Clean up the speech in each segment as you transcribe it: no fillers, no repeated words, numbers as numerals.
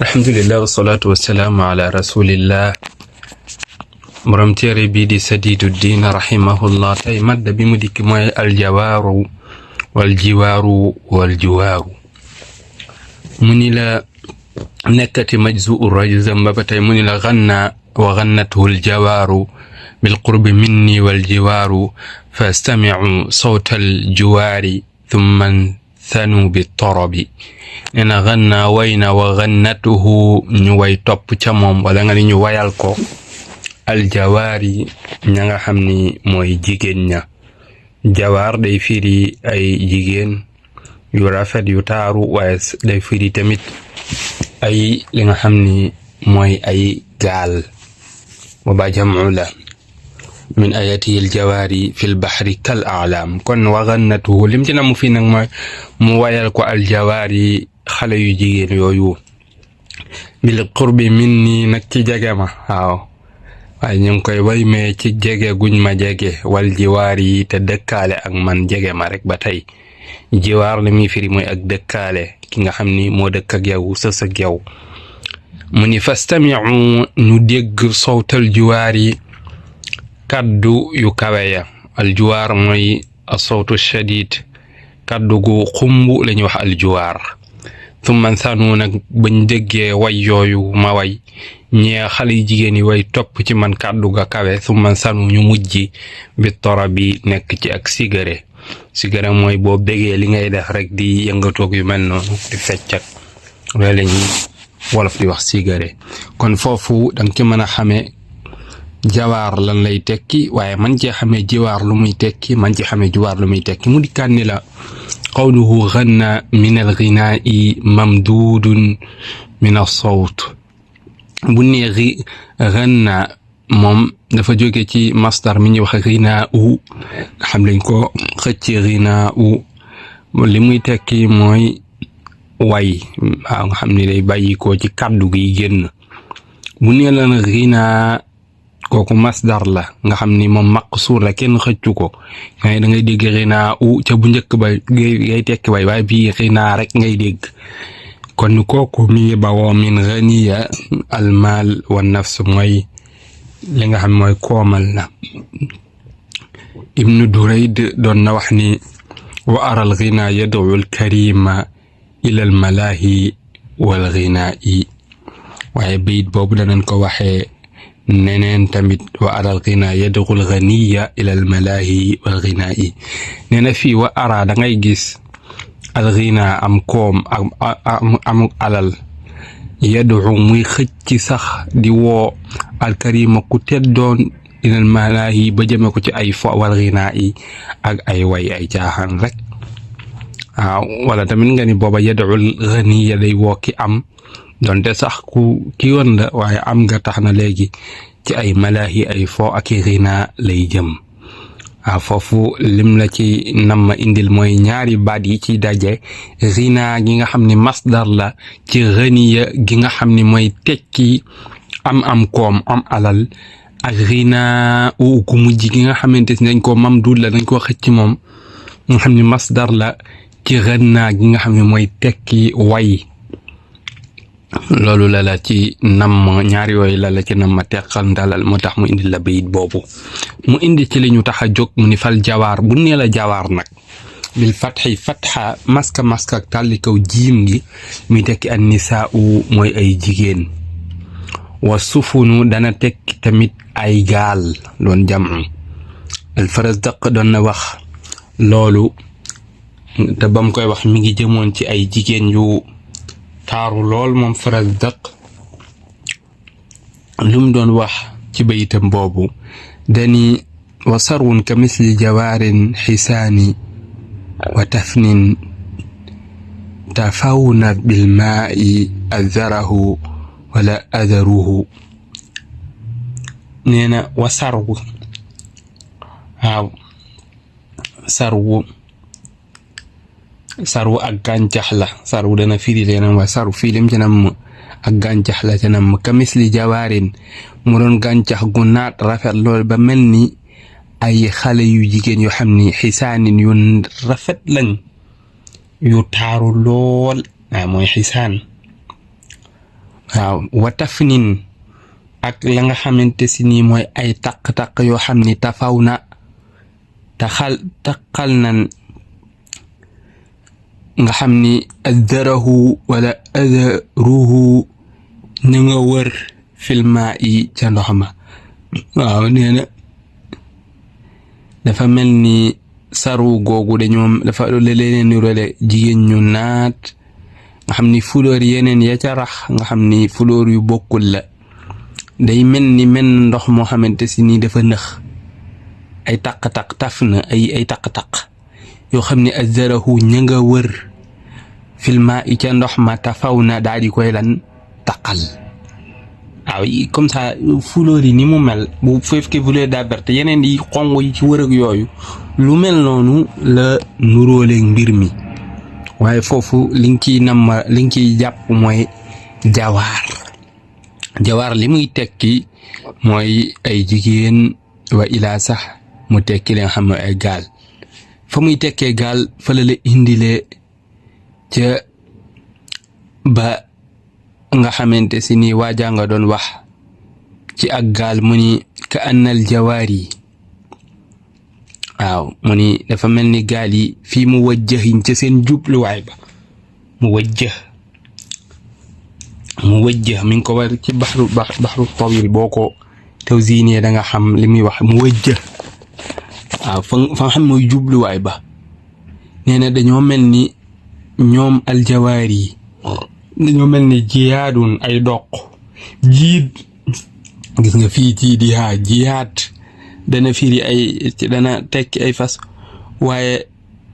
alhamdulillah wasalaatu wasalaamu ala rasulillah borom téere bii di Sadiiduddin rahimahullah tey madda bi mu dikk mooy aljawaaru waljiwaaru waljuwaaru mu ni la nekkati majzuu rajzam ba tey mu ni la ganna wa gannatuhu aljawaaru bilqurbi minni waljiwaaru fastamicu sawta aljuwaari thumma thanu bitarabi nee na ganna way na wa gannatuhu ñu way topp ca moom wala nga ni ñu wayal ko aljawaari ña nga xam ni mooy jigéen ña jawaar day firi ay jigéen yu rafet yu taaru waaye day firi tamit ay li nga xam ni mooy ay gaal wa ba jam'u la min ayatihi aljawaari fil bahri kal a'lam kon wa gannatuhu lim ci na mu fi nag mooy mu wayal ko aljawaari xale yu jigéen yooyu bil qurbi minni nag ci jege ma waaw waaye ñu ngi koy way mee ci jege guñ ma jege wal jiwaar yi te dëkkaale ak man jege ma rek ba tey jiwaar la muy firi mooy ak dëkkaale ki nga xam ni moo dëkk ak yow sës ak yow mu ni fastami'u ñu dégg sawtal jiwaar yi kaddu yu kawe ya aljuwaar mooy asawtu shadid kaddu gu xumb la ñuy wax aljuwaar thumma sanu nag bañ déggee way yooyu ma way ñee xale yu jigéen yi way topp ci man kaddu ga kawe thumma sanu ñu mujj bi tarabi nekk ci ak sigare mooy boo bégee li ngay def rek di yëngatoog yu mel noonu di feccak loolu la ñuy wolof di wax sigare kon foofu danga ci mën a xamee jawaar lan lay tekki waaye man ci xamee jiwaar lu muy tekki man ci xamee juwaar lu muy tekki mu dikkaat ni la qawluhu ganna min alginaa'i mamduudun min as-sawt bu nee ganna moom dafa jóge ci masdar mi ñuy wax ginaa'u nga xam lañ ko xëcc ginaa'u li muy tekki mooy way waaw nga xam ni day bàyyi ko ci kàddu gi génn bu nee lan ginaa kooku masdar la nga xam ni moom maqsuur la kenn xëccu ko da ngay dégg ginaa ca bu njëkk ba ngay tekki way waaye bii ginaa rek ngay dégg kon kooku mi ngi bawoo min ganiya almaal wa nafs mooy li nga xam mooy koomal na ibnu durayd doon na wax ni wa ara al ginaa yad'u al karima ila al malaahi wal ginaa'i waaye bayit boobu danañ ko waxee neneen tamit wa ara al ginaa yad'u al ganiya ila al malaahi wal ginaa'i nee na fii wa ara da ngay gis al ginaa am koom am alal yad'u muy xëcc sax di woo al karima ku teddoon ila al malaahi ba jëme ko ci ay fo wal ginaa'i ak ay way ay caaxaan rek waaw wala tamit nga ni booba yad'u al ganiya day woo ki am donte sax ku ki woon la waaye am nga tax na léegi ci ay malaahi ay fo ak i ginaa lay jëm waaw foofu lim la ci nam indil mooy ñaari baat yi ci daje ginaa gi nga xam ne masdar la ci ganiya gi nga xam ne mooy tekki am koom am alal ak ginaa gu mujj gi nga xamante ni dañ ko mamduud la dañ ko xëcc moom nga xam ne masdar la ci ganaa gi nga xam ne mooy tekki way loolu la ci nam ñaari yooyu la ci nam ma teqal ndalal moo tax mu indi la bayit boobu mu indi ci li ñu tax a jóg mu ni fal jawaar bu nee la jawaar nag bil fatxi fatxa maska ak tàlli kaw jiim gi muy tekki an nisaa'u mooy ay jigéen wa sufunu dana tekki tamit ay gaal doon jam'u al Farazdaq doon na wax loolu te bam koy wax mi ngi jëmoon ci ay jigéen yu taaru lool moom Farazdaq lu mu doon wax ci bayitam boobu dani wa sarwun ka misli jawaarin xisaani wa tafnin tafawna bilmaai adarahu wala adaruhu nee na wa sarwu waaw sarwu ak gàncax la sarwu dana firi leneen waaye sarwu fii lim ci nam ak gàncax la ci nam ka misli jawaarin mu doon gàncax gu naat rafet lool ba mel ni ay xale yu jigéen yoo xam ni xisaanin yu rafet lañ yu taaru lool mooy xisaan waaw wa tafnin ak la nga xamante si nii mooy ay taq-taq yoo xam ni tafaw na taqal nan nga xam ni addarahu wala adaruhu na nga wër filma yi ca ndox ma. waaw nee na dafa mel ni saru googu dañoom dafa leneen nirole jigéen ñu naat nga xam ni fleur yeneen ya ca rax nga xam ni fleur yu bokkul la day mel ni ndox moo xamante si nii dafa nëx ay taq-taq taf na ay taq-taq yoo xam ni azzarahu ña nga wër filma i ca ndox ma tafaw na daal di koy lan taqal. waaw comme ça fleur yi ni mu mel bu fekkee fleur daa verte yeneen yi xonq yi ci wër ak yooyu lu mel noonu la nuróoleeg mbir mi. waaye foofu li nga ciy jàpp mooy jawaar li muy tekki mooy ay jigéen wa ilaa sax mu tekki li nga xam ne ay gaal fa muy tekkee gaal fa la indile ca ba nga xamante si ni waajaa nga doon wax ci ak gaal mu ni ka annal jawaari waaw mu ni dafa mel ni gaal yi fii mu wajjahin ca seen jubluwaay ba mu wajjah mi ngi ko war ci baxru tawil boo ko tawziinee da nga xam li muy wax mu wajjah waaw fa nga xam mooy jubluwaay ba. nee na dañoo mel ni ñoom aljawaar yi dañoo mel ni jiyaadun ay doq jiid gis nga fii tii di jiyaat dana firi dana tekki ay fas waaye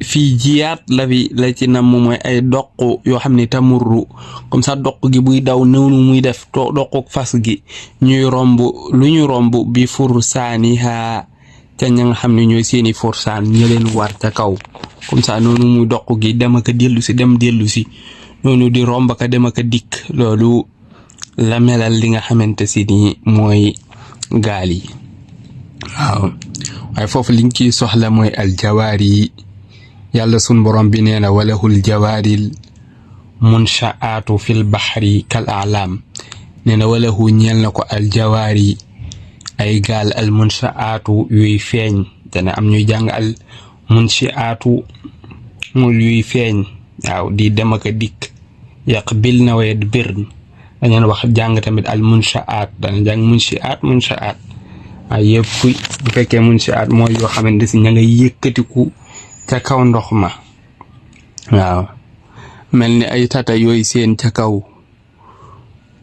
fii jiyaat la ci nam mooy ay doq yoo xam ne tamurru comme ça doq gi buy daw noonu muy def doquk fas gi ñuy romb lu ñu romb bi fursaaniha ca ña nga xam ne ñooy seeni fursaan ña leen war ca kaw comme ça noonu muy doq gi dem ak dellu si noonu di romb ka dem ak dikk loolu la melal li nga xamante si ni mooy gaal yi. waaw waaye foofu liñ ciy soxla mooy aljawaari yi yàlla sun borom bi nee na walahul jawaaril munshaatu fil baxri kal a'lam nee na walahu ñeel na ko aljawaari ay gaal al munshaatu yuy feeñ dana am ñuy jàng al munshaatu mul yuy feeñ waaw di dem ak dikk yaqbil na wa yadbir dañu wax jàng tamit al munshaat dana jàng munshaat waaye yëpp bu fekkee munshaat mooy yoo xamante si ña nga yëkkatiku ca kaw ndox ma waaw mel ni ay tata yooyu seen ca kaw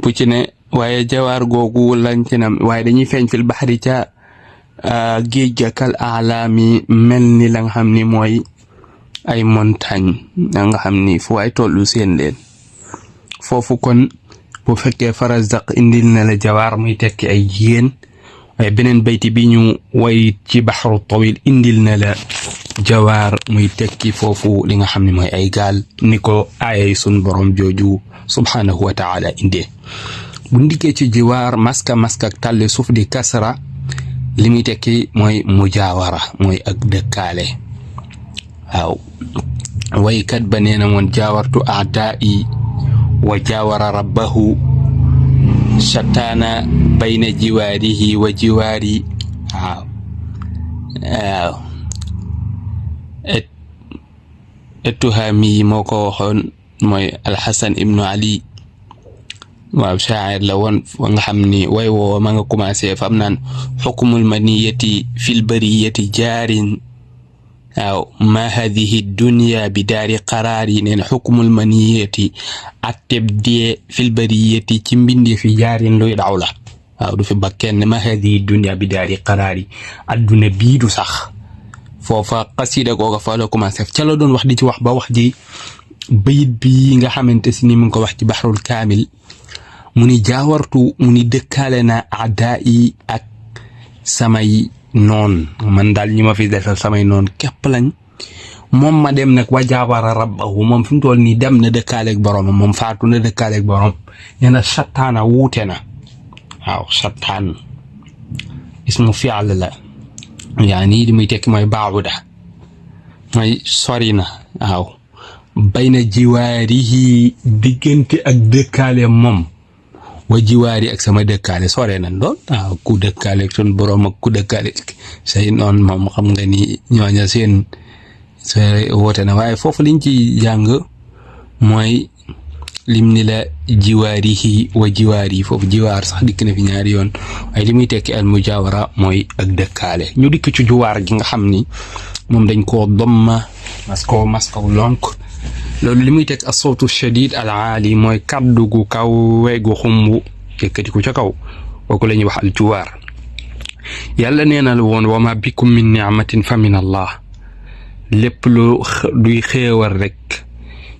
bu ci ne waaye jawaar googu lañ ci nam waaye dañuy feeñ fil baxri ca géej ga kal alaami mel ni la nga xam ni mooy ay montagne nga xam ni fu waay tollu seen leen foofu kon bu fekkee Farazdak indil na la jawaar muy tekki ay jigéen waaye beneen bayti bi ñu way ci baxru tawil indil na la jawaar muy tekki foofu li nga xam ne mooy ay gaal ni ko aayay sun borom jooju subhanahu wa taala indee. bu ndikkee ci jiwaar maska ak tàlle suuf di kasra li muy tekki mooy mujaawara mooy ak dëkkaale. waaw waykat ba nee na woon jaawartu a'daa'i wa jaawara rabbahu shataana bayna jiwaarihi wa jiwaari. waaw Tuhaami moo ko waxoon mooy Alxasan ibnu Ali waaw shaa'ir la woon nga xam ni way woo ma nga commencé fam naan xukmul maniyati fil bariyati jaarin waaw ma hadihi dunya bi daari qaraari neen xukmul maniyati atteb dee fil bariyati ci mbindi fi jaarin luy daw la waaw du fi ba kenn ma hadihi dunya bi daari qaraari adduna bii du sax foofa xasida googa fa la commencé ca la doon wax di ci wax ba wax ji bayit bi nga xamante si ni mu ngi ko wax ci baxrul kaamil mu ni jaawartu mu ni dëkkaale na adaa yi ak samay noon man daal ñi ma fi defal samay noon képp lañ moom ma dem nag wa jaawara rabbahu moom fi mu toll nii dem na dëkkaaleeg borom moom faatu na dëkkaaleeg borom nee na shattaana wuute na waaw shattaan ismu fi'l la yaani li muy tekki mooy baabuda mooy sori na waaw bayna jiwaarihi diggante ak dëkkaale moom wa jiwaari ak sama dëkkaale sore nañ lool waaw ku dëkkaale ak sun borom ak ku dëkkaale say noon moom xam nga ni ñooña seen woote na waaye foofu liñ ci jàng mooy lim ni la jiwaarihi wa jiwaari foofu jiwaar sax dikk na fi ñaari yoon waaye li muy tekki al mujaawara mooy ak dëkkaale ñu dikk ci juwaar gi nga xam ni moom dañ koo domma masko lonk loolu li muy tekk as-sawtu shadid al aali mooy kaddu gu kawe gu xumbu yëkkati ko ca kaw kooku la ñuy wax al juwaar yàlla nee na la woon wa ma bikum min ni'matin fa min allah lépp lu duy xéewal rek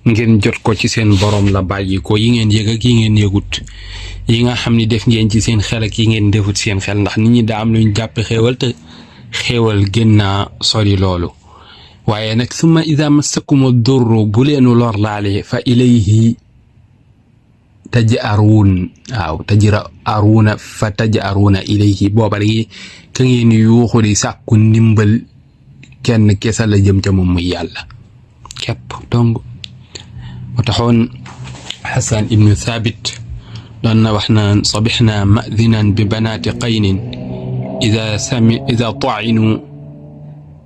ngeen jot ko ci seen borom la bàyyi ko yi ngeen yëg ak yi ngeen yëgut yi nga xam ni def ngeen ci seen xel ak yi ngeen defut seen xel ndax nit ñi daa am luñ jàppe xéewal te xéewal gën naa sori loolu waaye nag summa ida massakum ad-durru bu leenu lor laale fa ilayhi taj'aruun waaw taj'aruuna fa taj'aruuna ilayhi booba léegi ka ngeen yuuxu di sàkku ndimbal kenn kesa la jëm ca moom muy yàlla képp donc moo taxoon Xasan ibnu Thabit doon na wax naan sabixna madinan bi banaati qaynin ida tainu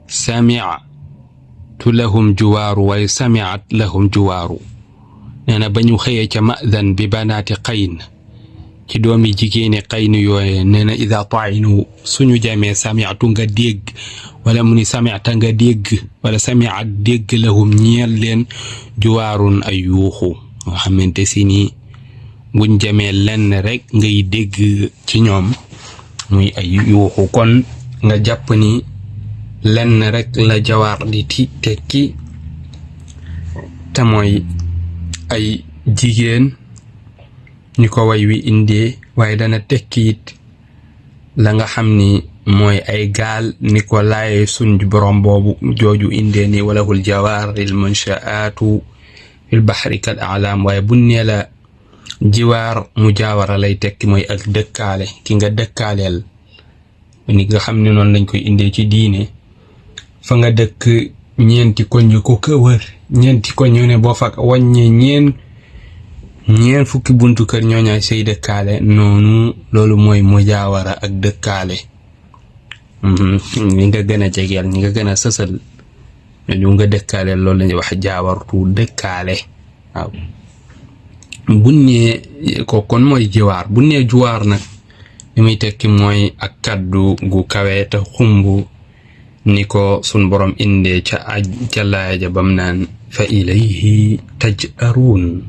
sami'tu lahum juwaaru waaye sami'at lahum juwaaru nee na ba ñu xëyee ca madan bi banaati qayn ci doomi jigéeni qayn yooye nee na ida tainu suñu jamee sami'tu nga dégg wala mu ni sami'ta nga dégg wala sami'at dégg lahum ñeel leen juwaarun ay yuuxu nga xamante si ni buñ jamee lenn rek ngay dégg ci ñoom muy ay yuuxu kon nga jàpp ni lenn rek la jawaar di tekki te mooy ay jigéen ñu ko way wi indee waaye dana tekki it la nga xam ni mooy ay gaal ni ko laaye suñ borom boobu jooju indee ni walahul jawaaril munshaatu fil bahri kal a'laam waaye bu nee la jiwaar mujaawara lay tekki mooy ak dëkkaale ki nga dëkkaaleel ni nga xam ne noonu lañ koy indee ci diine fa nga dëkk ñeenti koñ yu ko wër ñeenti koñ yu ne boo fa wàññee ñeen fukki buntu kër ñooñaay say dëkkaale noonu loolu mooy mujaawara ak dëkkaale ñi nga gën a jegeel ñi nga gën a sësal ñu nga dëkkaale loolu lañuy wax jaawartu dëkkaale waaw bunnee ko kon mooy jiwaar bunnee juwaar nag li muy tekki mooy ak kaddu gu kawe te xumbu ni ko sun borom indee ca laaya ja bam naan fa ilayhi taj'aruun